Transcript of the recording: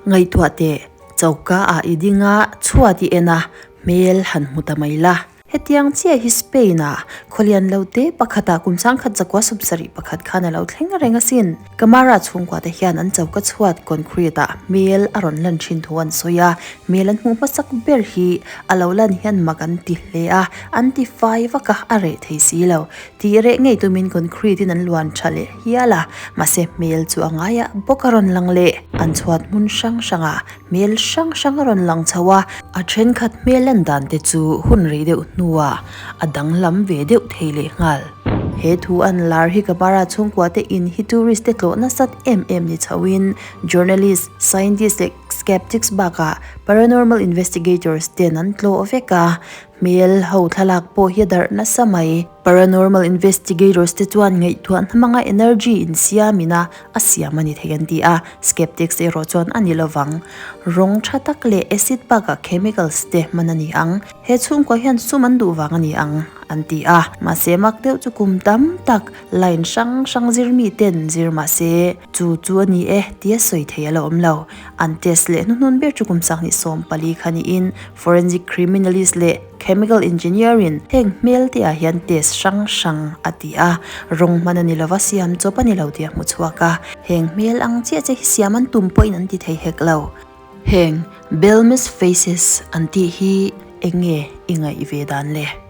Ngaihtuah teh, choka ah i ding a, chhuat i en a, hmel han hmu ta mai la. Hetiang chiah hi Spain ah khawlian lo te pakhat ah kum sangkhat zakua sawmsarih pakhat khan a lo thleng reng asin. Camara chhungkua te hian an choka chhuat concrete ah hmel a rawn lan thin thu an sawi a, hmel an hmuh hmasak ber hi a lo lan hian mak an ti hle a, an ti fai vak a, a reh thei si lo. Tih reh ngei tumin concrete in an luan tha leh hial a, mahse hmel chu a ngaiah bawk a rawn lang leh. An chhuat hmun hrang hrangah hmel hrang hrang a rawn lang chho a, a thenkhat hmel lan dan te chu hun rei deuh hnuah a danglam ve deuh thei leh nghal. He thu an lar hi Kamara chhungkua te in hi tourist te tlawh nasat em em ni chho in journalist, scientist leh skeptics bakah paranormal investigators ten an tlawh vek a, Hmel ho thlalak pawh hi a darh nasa mai. Paranormal investigators te chuan ngaihtuah hmanga energy insiam ina a siam a ni thei an ti a, skeptics erawh chuan a ni lovang. Rawng tha tak leh acid bakah chemicals te hman a ni ang. He chhungkua hian sum an duh vang a ni ang an ti a. Mahse mak deuh chu kum tam tak line hrang hrang zir mi ten zir mahse chu chu a ni e tia sawi thei a la awm lo. An test leh hnuhnun ber chu kum sanghnih 14 kha niin Forensic Criminalist leh Chemical Engineer-in heng hmel te ah hian test hrang hrang a ti a, rawng hman a ni lova siam chawp a ni lo tih a hmu chhuak a, heng hmel ang chiah che hi siam an tum pawhin an ti thei hek lo. Heng Belmes Faces an tih hi eng nge i ngaih ve dan le?